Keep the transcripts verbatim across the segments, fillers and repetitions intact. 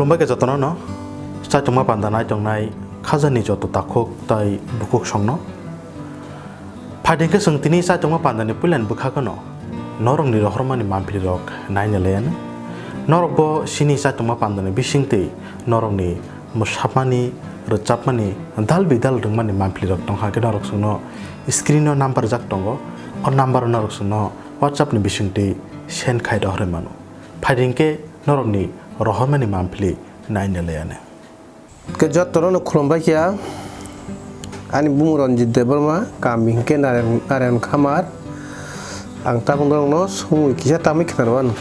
Bagwi jotono no chaitokma panda naitongnai khajani joto takhuk tai bukhuk songno. Phaidi khe chwng tini chaitokma pandani puilani bwkhakno norokni rohormani mampli rok naina layano. Norok bo chini chaitokma pandani bisingtwi norokni mwsapmani, rwchapmani, dal bidal rwngmani mampli rok tongkha khe norok chwngno screen o number jak tongo. O number o norok chwngno WhatsApp ni bisingtwi send khai rohorwi mano. Phaidi khe norokni rohormani mampli naina layano. Ke jotono no khulumbai kha. Ani bumu Ranjit Debbarma, kami hingke Narayan, Narayan Khamar. Ang tabuk norokno sumui kisa tamui khnarwano.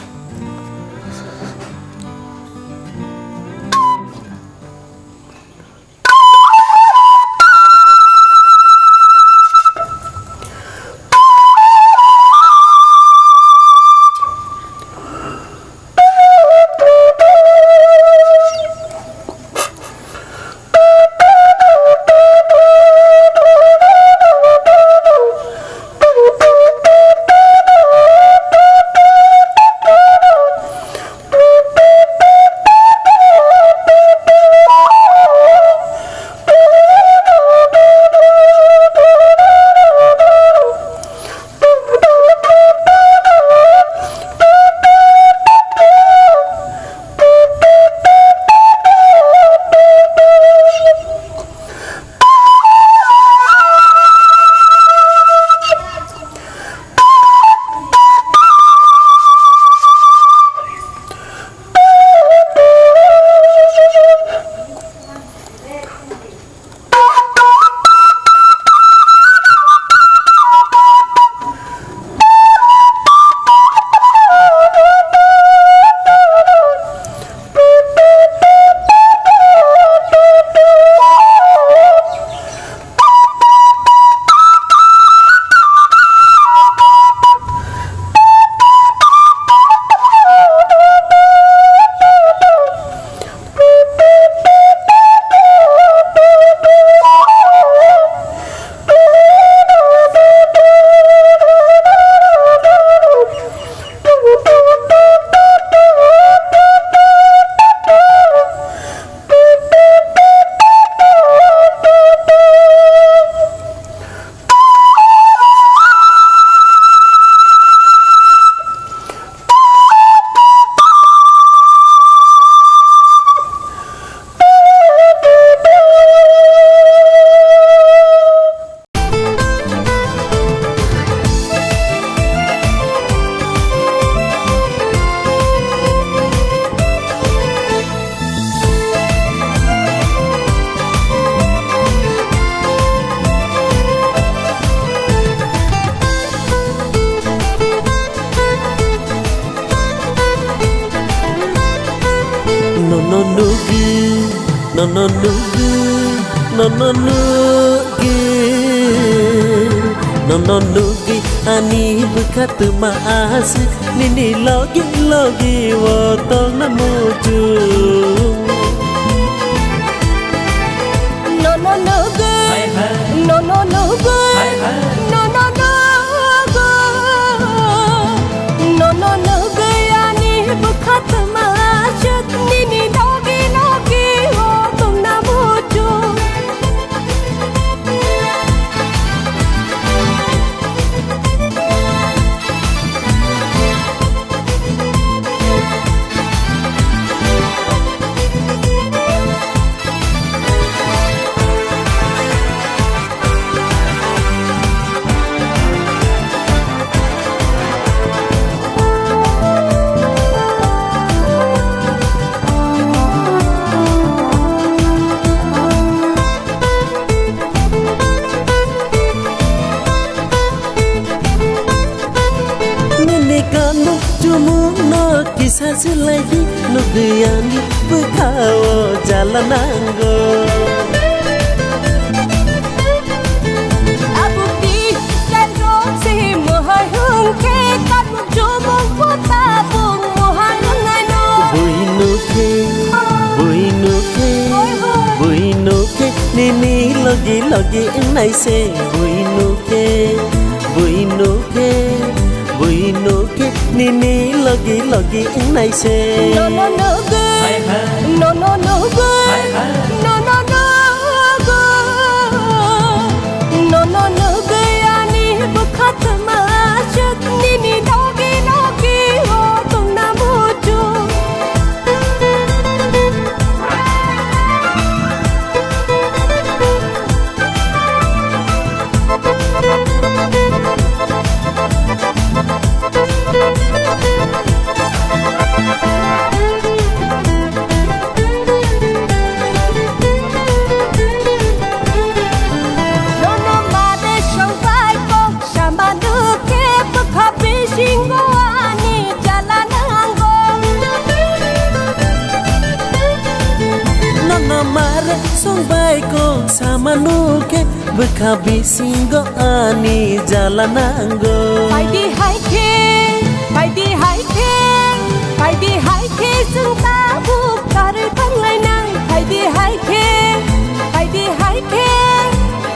Nono nugwi, nono nugwi, nono nugwi, nono nugwi ani bwkha twma aswk nini logi logi o tongna muchung. Nono nugwi, nono nugwi, nono nugwi, nono nugwi ani bwkha twma aswk nini logi logi o tongna muchung. Nini kanmung chumungno kisa swlaiwi nugwi ani bwkhao jala nango. Abukni kairok se mohai hwnkhe kanmung chumung bo tabuk mohai wngnaino. Buino khe, buino khe, buino khe, nini logi logi wngnai se. Buino khe, buino khe, buino khe, Nini logi logi wngnai se. Nono nugwi, nono nugwi, nono nugwi, nono nugwi ani bwkha twma aswk nini logi logi o tongna muchung. Nono made songpai kok samanu khe bwkha bisingo ani jala nango. Nono mare songbai kok samanu khe bwkha bisingo ani jala nango. Phaidi hai khe, phaidi hai khe, phaidi hai khe chwng tabuk karwi thanglai nang. Phaidi hai khe, phaidi hai khe,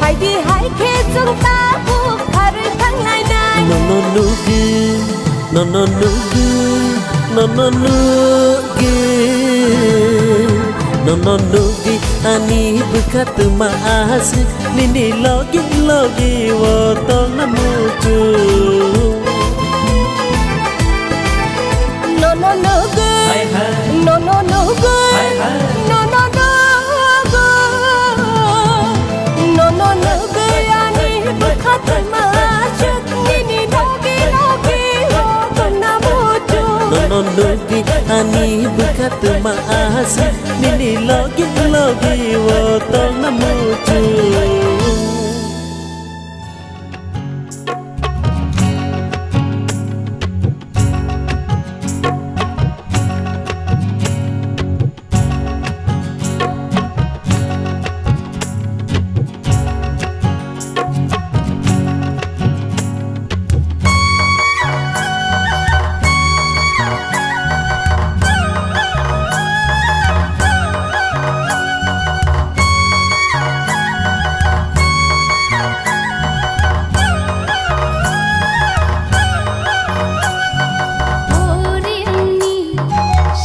phaidi hai khe chwng tabuk karwi thanglai nang. Nono nugwi, nono nugwi, nono nugwi, nono nugwi ani bwkha twma aswk nini logi logi o tongna muchung. Nono nugwi, nono nugwi, nono nugwi, nono nugwi ani bwkha twma aswk nini logi logi o tongna muchung. Nono nugwi ani bwkha twma aswk nini logi logi o tongna muchung.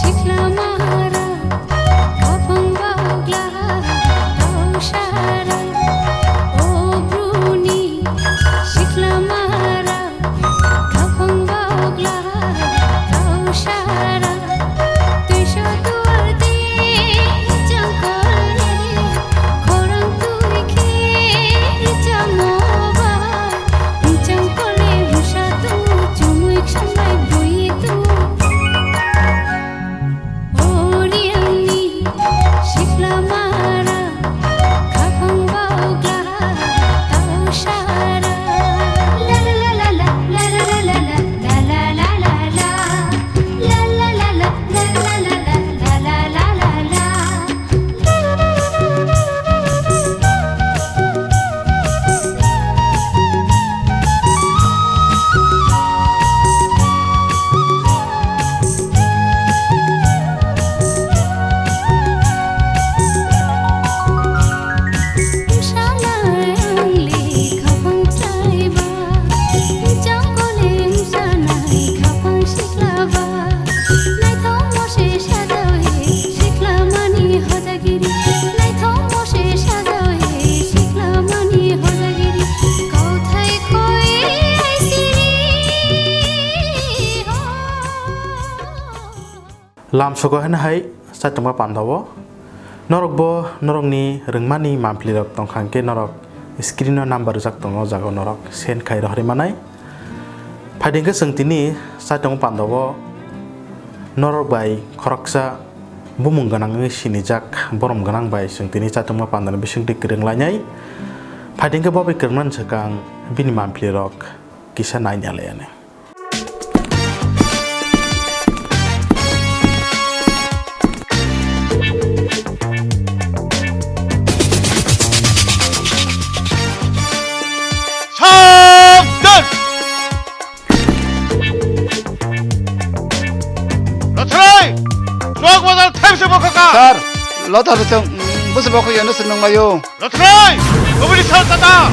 Sikla mahara, kaphang bagla, tau sara, o bruni, sikla mahara, kaphang bagla, tau sara, tuisa tuar de, jangkol de, khorang tui khe, jamo ba, jangkol de, musa tu, chumui khambai bui tu. Oriangni sikla mara, kaphang baogla, tau sara. La la la la la, la la la la la, la la la la la. La la la la, la la la la, la la la la la. Naithokmo se sajao he sikla mani hojagiri, naithokmo se sajao he sikla mani hojagiri, kauthai khoi siri ho. Lamsogo heno hai chaitongma pandao. Norokbo norokni rwngmani mampli rok tongkha hwnkhe norok screen o number rijak tongo, o jaga o norok send khai rohorwi manai. Phaidi hwnkhe chwng tini chaitongma pandao norok bai khoroksa bumung gwnangwi sinijak borom gwnang bai chwng tini chaitongma pandani bisingtwi kwrwng lainai. Phaidi hwnkhe bo bai kwrwngmani swkang bini mampli rok kisa naini alaiyani. Sabdan! Rothrai! Chowk bazar thaimse bokha ka? Sir, lota bwswng, mm, bwswng bokha yano se nunglaio. Rothrai! Kubuni sal tata!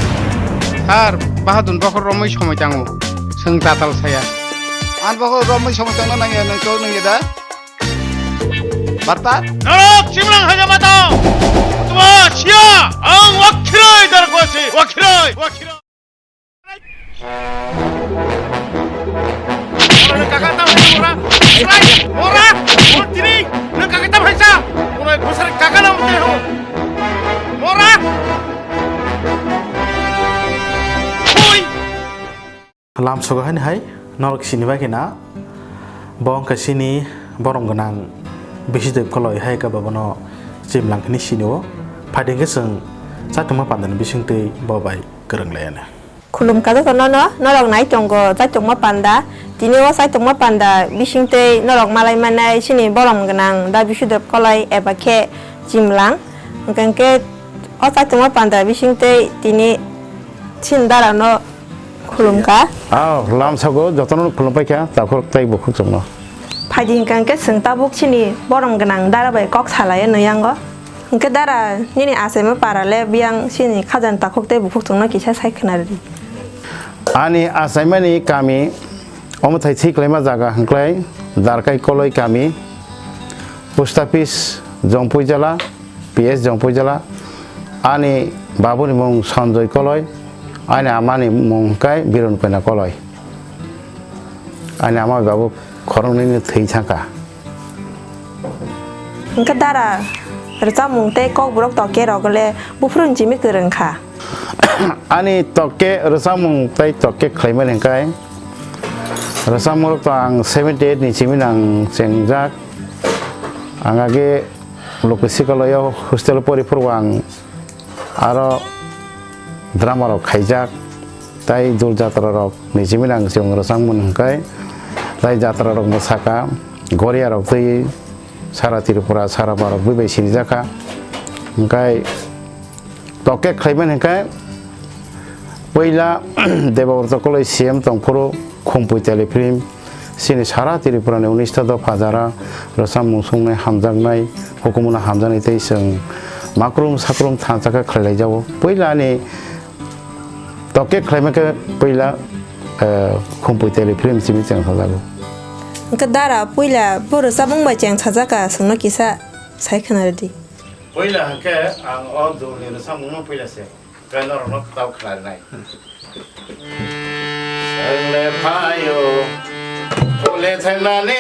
Sir, bahadun bokhor romwi somoi tango. Chwng tatal saya. Ang bo kho romwi somoi tongna nangya, nang kok nangya da? Barta? Norok chimlang haja mata. Tuma sia, ang wakhiroi dar kwasi, wakhiroi, wakhiroi. Ora, kaka tam hai ora. Ora, ora, ora tini, na kaka tam hai sa. Ora, gosar kaka nam te ho. Ora. Oi. Lamsogo haini hai norok sini bai khe na, bo wngkha chini borom gwnang Bisudeb Koloi hai khe bo bono chimlang hwnwi sinio. Phaidi hwnkhe chwng chaitokma pandani bisingtwi bo bai kwrwng laianw. Khulumkha jotono no, norok nai tongo chaitokma panda. Tini o chaitokma panda bisingtwi norok malai manai chini borom gwnang da Bisudeb Koloi eba khe chimlang. Hwnkhe o chaitokma panda bisingtwi tini chini dara no Khulumkha. Ah, lamsogo jotono khulumpai kha, takhuk tei bukhuk chwngno. Phaidi hwnkha hwnkhe chwng tabuk chini borom gwnang dara bai kok salai nw yango. Hwnkhe dara nini achaima para le biyang chini khajani takhuk tei bukhuk chwngno kisa sai khwna rwdi. Ani achaimani kami omothai thik laima jaga hwnkhlai Darkai Koloi kami, post office Jongpui jala, P S Jongpui jala, ani babuni mung Sanjoy Koloi, ani amani mung hwnkhe Biron Koina Koloi. Ani ama bai babu khoroknwini thwi thangkha. Hwnkhe dara rwchapmung tei kokborok tokke rogole buphuru ni simi kwrwng kha. Ani tokke rwchapmung tei tokke khlaimani hwnkhe rwchapmungrok to ang seventy eight ni simi nang chengjak. Ang age Loki Sikaloyo hostel poriphuru ang aro drama rok khaijak, tai dol jatra rok ni simi nang chwng rwchapmung hwnkhe, tai jatra rok mwsakha, goria rok twi sara Tripura, sara Bharat bui bai sinijakha. Hwnkhe tokke khlaimani hwnkhe puila Debabrata Koloi C M tongphuru Khumpui telefilm, chini sara Tripura ni unista dopha jara rwchapmung sungnai hamjaknai hukumu no hamjaknai tei chwng makrum sakrum thansa khe khlailaijago. Puila ani tokke khlaima khe puila, eh, Khumpui telefilm simi chengsajago. Hwnkhe dara puila bo rwchapmung bai chengsajakha chwngno kisa sai khwna rwdi. Puila hwnkhe ang o dol ni rwchapmung no puila se. Khe norokno tau khwlarinai. Chwng le phaio, phule thangnani,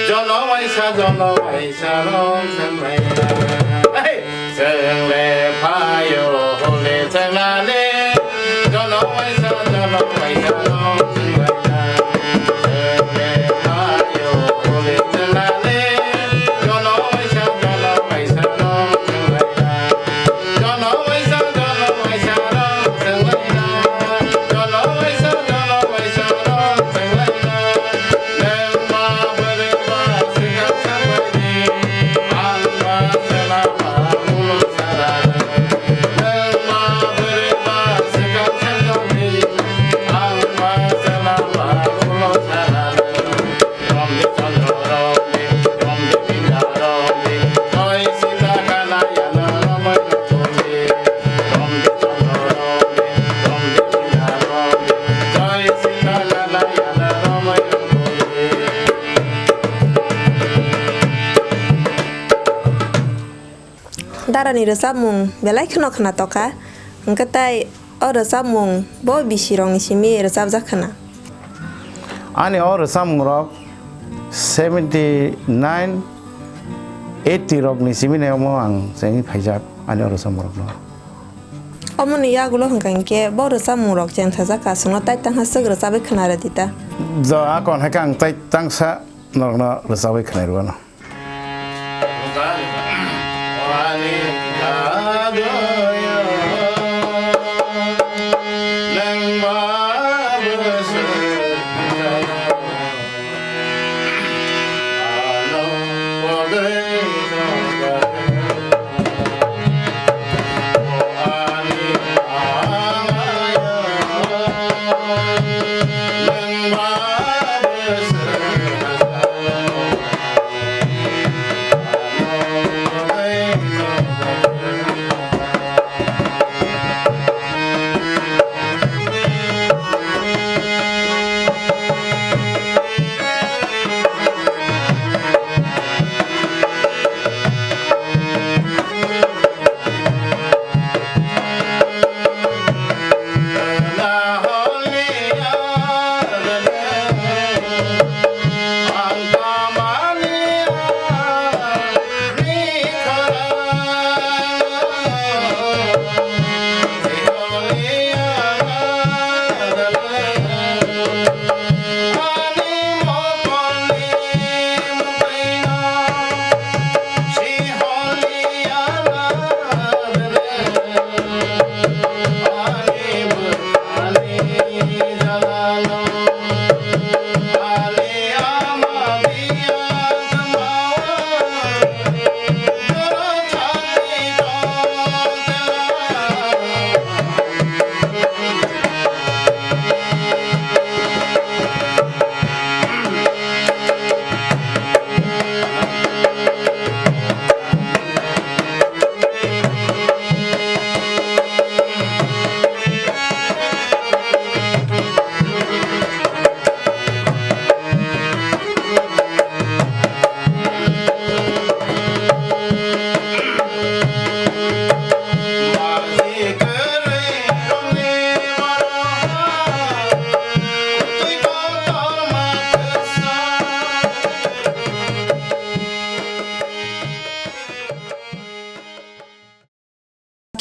jonom waisa, jonom waisa rok thanglaina. Hey! Chwng le phaio, phule thangnani, jonom waisa, jonom waisa rok thanglaina. Chwng le phaio, phule thangnani, jonom waisa, jonom waisa rok thanglaina. Darani rwchapmung belai kheno khwna tokha, hwnkhe tai o rwchapmung bo bisirokni simi rwchapjak khwna. Ani o rwchapmungrok seventy nine, eighty rokni simi nai omo ang chengwi phaijak ani o rwchapmungrokno. Omoni yagulo hwnkha hinkhe bo rwchapmungrok chengsajakha, chwngno tai tangsa swk rwchabwi khwna rwdi ta. Jo, a kon hai khe ang tai tangsa norokno rwchabwi khwnai rwano.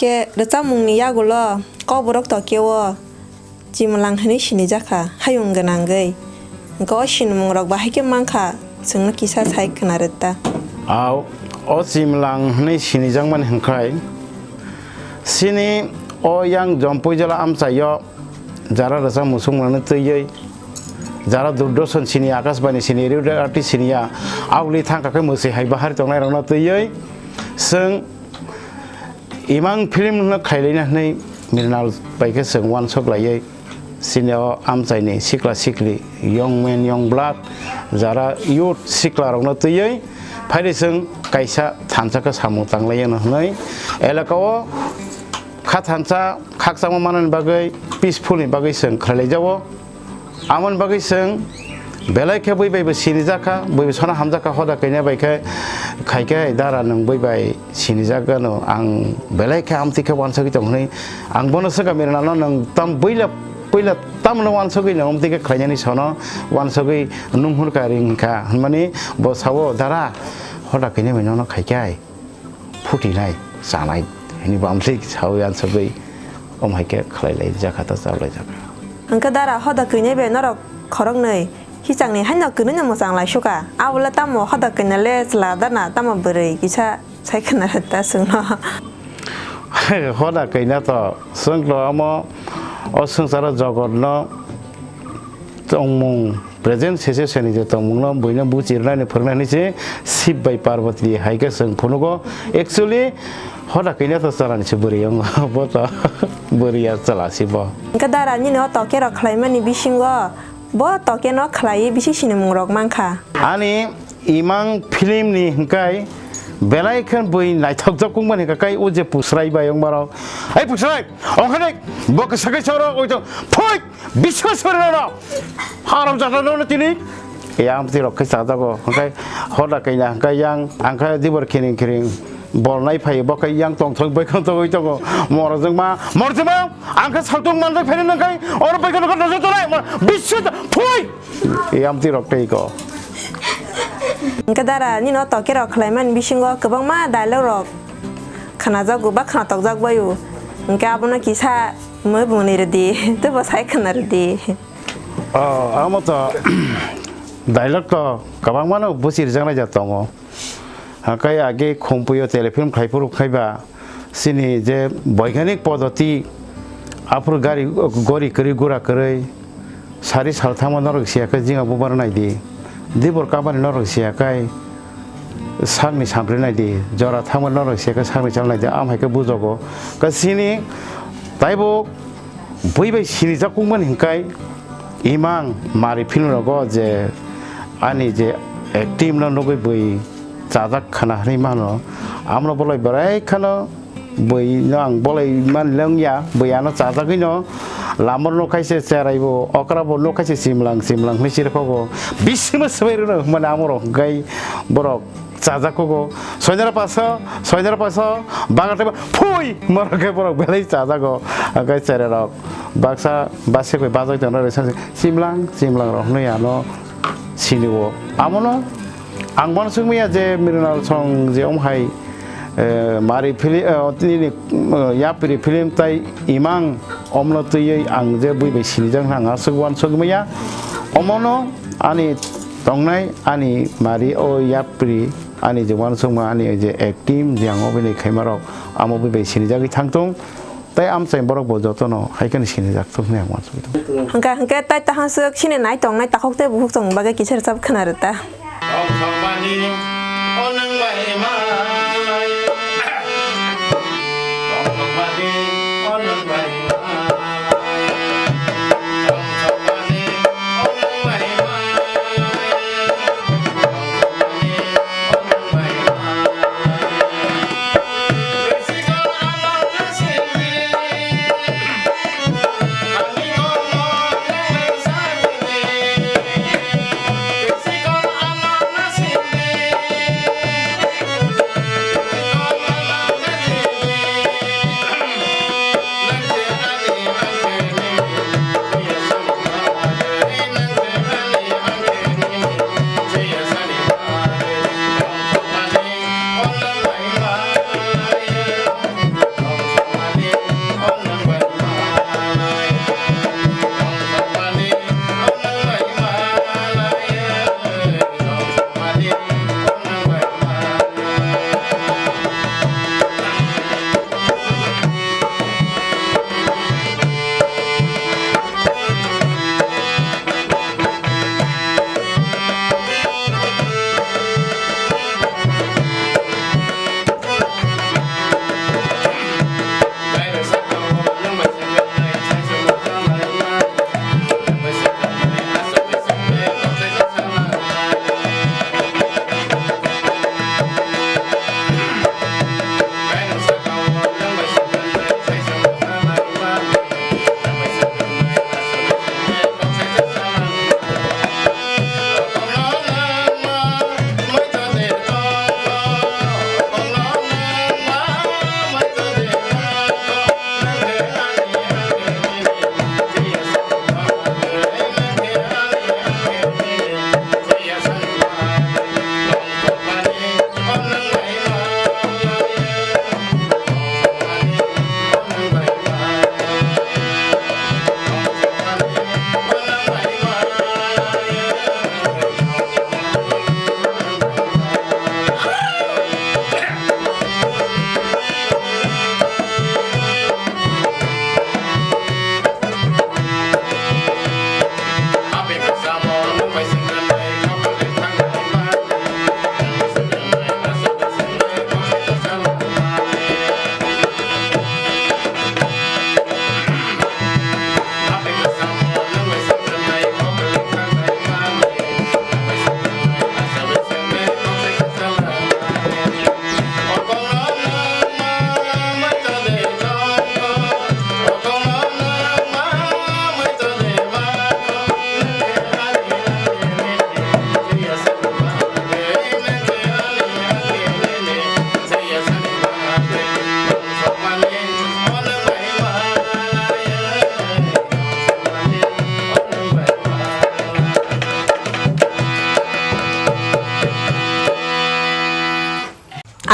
Khe rwchapmungni yagulo kokborok Tokyo o Chimlang hwnwi sinijakha, hayung gwnangwi. Hwnkhe o sinimungrok bahai khe mankha, chwngno kisa sai khna rwta. Au, o Chimlang hwnwi sinijakmani hwnkhai, chini o yang Jompuijala amchaio jara rwchapmung songmani twiwi, jara Doordarshan sini, Akashbani sini, radio artist sini ya, augli thangkha khe mwswi hai bahari tongnairokno twiwi, chwng Imang film no khailaina hwnwi Mrinal bai khe chwng uansuk laiwi, chini o amchaini sikla sikli, young man, young blood, jara youth sikla rokno twiwi phaidi chwng kaisa thansa khe samung tanglaiya hwnwi elaka o kha thansa khakchangma manani bagwi, peaceful ni bagwi chwng khlailaijak o. Amoni bagwi chwng belai khe bui bai bo sinijak kha, bui bo sono hamjak kha, hoda kanya bai khe khai khe, "Dara, nwng bui bai sinijak gano, ang belai khe amtwi khe uansugwi tong," hwnwi ang bono swkang, "Mrinal no nwng tam buila, puila tamno uansugwi nwng amtwi khe khlainani sono uansugwi nung hwn kha, ring kha," hwnmani bo sao, "Dara, hoda kanya bai nono khai khe ai." Phutinai, chanai, hini bamswi sawi ansugwi, om hai khe khlai lai jakha ta, chablai jakha. Hwnkhe dara hoda kwinai bai norok khoroknwi hichangni haino kwnwino mwchang lai sukha. Abole tamo hoda kwina le chwla dana, tamo bwrwi kisa sai khna ta chwngno. Hoda kwina to chwng to omo o swngcharo jogotno tongmung, present situation ni je tongmung no buino buchi rwnani phwrwngnani se Shiv bai Parvati hai khe chwng phunugo. Actually, hoda kanya to chwla ni se bwrwi wngo, bo to bwrwi ya chwla se bo. Hwnkhe dara nini o tokhe rok khlaimani bisingo bo tokhe no khlaiwi bisi sinimung rok mankha. Ani Imang film ni hwnkhe belai khe bui naithokjak wngmani hwnkhe kai o je Pusrai bai wngmarok. Hai Pusrai, ongkhorni bo khe sakai choro oito phoi biswa sori rano. Haram jata no tini. E amtwi rok khe chajago. Hwnkhe hoda kaina hwnkhe yang angkhe dibor khiring khiring bolnai phai bo khe yang tongthok bai khe tongwi tongo. Morjwngma, morjwngma, angkhe saltung manjak phai nangkhe oro bai khe nokha nojor tonai. Biswa phoi. E amtwi rok tei ko. Hwnkhe dara, nini o tokhe rok khlaimani bisingo kwbangma dialogue rok khnajago ba khnatokjak bai o. Hwnkhe abono kisa mui bumuni rwdi, teibo sai khna rwdi. Oh, amo to dialogue to kwbangmano buchi rwjaknai ja tongo. Hakai age Khumpui o telefilm khlai phuru khai ba, chini je boiganik podoti, aphuru gari, gori kwrwi, gura kwrwi, sari sal thangma norok siya khe jinga bubar nai di, dibor kabani norok siya khe sakni sampri nai di, jora thangma norok siya khe sakni chal nai di, am hai khe bujogo. Khe chini taibo bui bai sinijak kukmani hwnkhe, Imang Mari film rogo je ani je acting no nugwi bui chajak khana hinwi mano. Amno bolai berai kheno bui no ang bolai man lengya, bui ano chajagwi no lamor no khaise cherai bo, okra bo no khaise chimlang chimlang hinwi chirokhogo. Bisingno swbai rwno hwnmani amorok hwnkhe borok chajak kugo, soinara paso, soinara paso, baga teba, phui, moro khe borok belai chajago, hwnkhe cherai rok, baksa, basik bai bajai tongnai rok, chimlang, chimlang rok hinui ano sini o. Amono ang uansuk maya je Mrinal song je om hai, eh, Mari film, eh, nini, eh, Yapri film tai Imang omno twiwi ang je bui bai sinijak hwnna ang aswk uansuk maya. Omono ani tongnai ani Mari o Yapri ani je uansukma ani je acting je ang obinoi khaimarok amo bui bai sinijagwi thangthung tei amchai borok bo jotono hai kheno sinijak thung hinui ang uansugwi tongo. Hwnkha hwnkhe tai takhaswk chini nai tongnai takhuk tei bukhuk tongni bagwi kisa rwchap khwna rwta.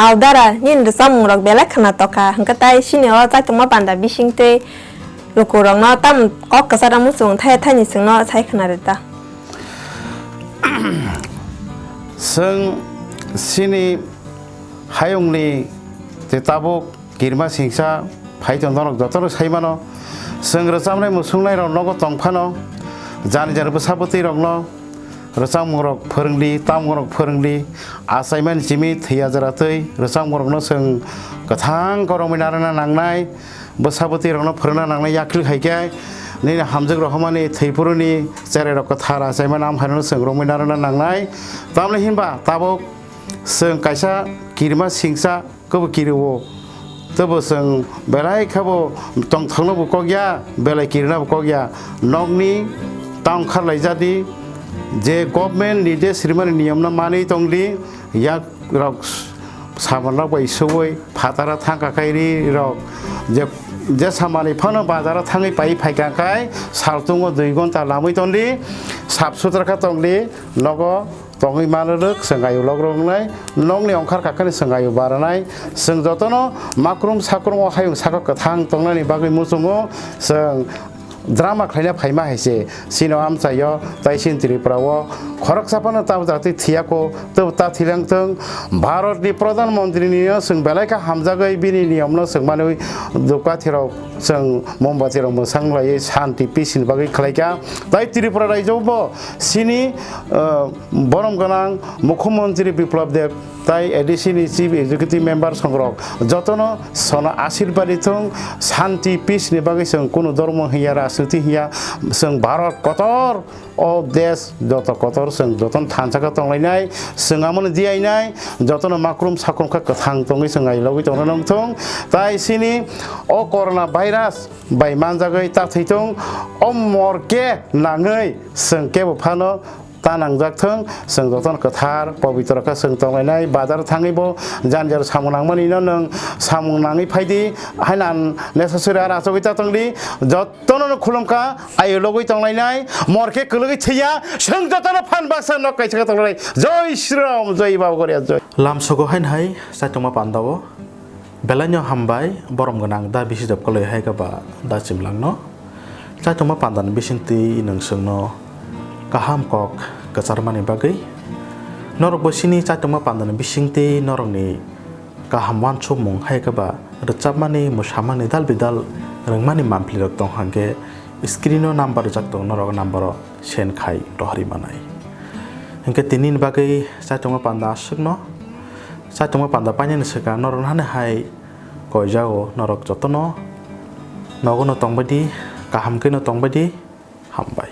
Aldara, nini rwchapmung rok belai khwna tokha, hwnkhe tai sini o chaitokma panda bising tei lukurokno tam kok kwcharo muchung thai thaini chwngno sai khwna rwta. Chwng sini hayungni tei tabuk kirima singsa phai tong norok jotono sai mano. Chwng rwchapnai muchungnai rok nogo tong phano jani jani bwsa bwtwi rokno rwchapmung rok phwrwngdi, tamung rok phwrwngdi, achaimani chimi thwiya jora twi rwchapmung rokno chwng kwthang koromwi narwkna nangnai, bwsa bwtwi rokno phwrwngna nangnai, yakli hai khe nini hamjwk rohormani thwiphuruni cherai rok kwthar achaimani amhaino chwng romwi narwkna nangnai. Tamni hinba tabuk chwng kaisa kirima singsa kwbo kirio. Tebo chwng belai khabo tongthokno bo kok ya, belai kirina bo kok ya. Nokni tang kharlai jadi, je government ni je srimani niyom no manwi tongdi, yak rok saman rok bai suwi phataro thangka khai ri rok je, je samani phano bazaro thangwi pai phaika khai saltungo dui gonta lamwi tondi, sap sutra kha tongdi, nogo tongwi mano rwk, chwng ayu lok rwngnai, nokni ongkhar kakhani chwng ayu baranai, chwng jotono makrum sakrum o hayung saka kwthang tongnani bagwi muchungo, chwng drama khlaina phaima hai se, chini amchaio, tai chini Tripura o khoroksa phano ta jati thiyako, tei ta thilangthung, Bharat ni Pradhan Mantri ni no chwng belai kha hamjagwi bini niyom no chwng manwi dupkathi rok chwng mombati rok mwsang laiwi shanti peace ni bagwi khlaikha, tai Tripura raijo bo chini, ah, borom gwnang Mukhyamantri Biplab Deb tai A D C ni Chief Executive Member songrok jotono sono ashirbad di thung, shanti peace ni bagwi chwng kunu dhormo hiya, rajniti hiya, chwng Bharat kotor o desh joto kotor chwng jotono thansa khe tonglainai, chwng amoni diyainai, jotono makrum sakrum khe kwthang tongwi chwng ailogwi tongna nang thung, tai chini o corona virus bai manjagwi ta thwi thung, o morke nangwi chwng kebo phano ta nangjak thung, chwng jotono kwthar, pobitro khe chwng tonglainai, bazar thangwi bo jani jani samung nangmani no nwng samung nangwi phaidi, haino necessary aro achugwi ta tongdi, jotono no khulumkha, ayo logwi tonglainai, morke kwlwgwi thwiya, chwng jotono phan baksa nok kaisa khe tonglainai. Jai Shri Ram, jai Baba Goria, jai. Lamsogo haino hai chaitokma pandao. Belai no hambai, borom gwnang da bisi job kwlwi hai khe ba da chimlangno. Chaitokma pandani bisingtwi nwng chwngno kaham kok kwcharmani bagwi. Norokbo chini chaitokma pandani bisingtwi norokni kaham uansukmung hai khe ba rwchapmani, mwsamani, dal bidal rwngmani mampli rok tong hwnkhe screen o number rijak tongo, norok number o send khai rohorwi manai. Hinkhe tinini bagwi chaitokma panda aswkno, chaitokma panda painani swkang norok nahani hai koijago, norok jotono nogo no tongbaidi, kaham khe no tongbaidi, hambai.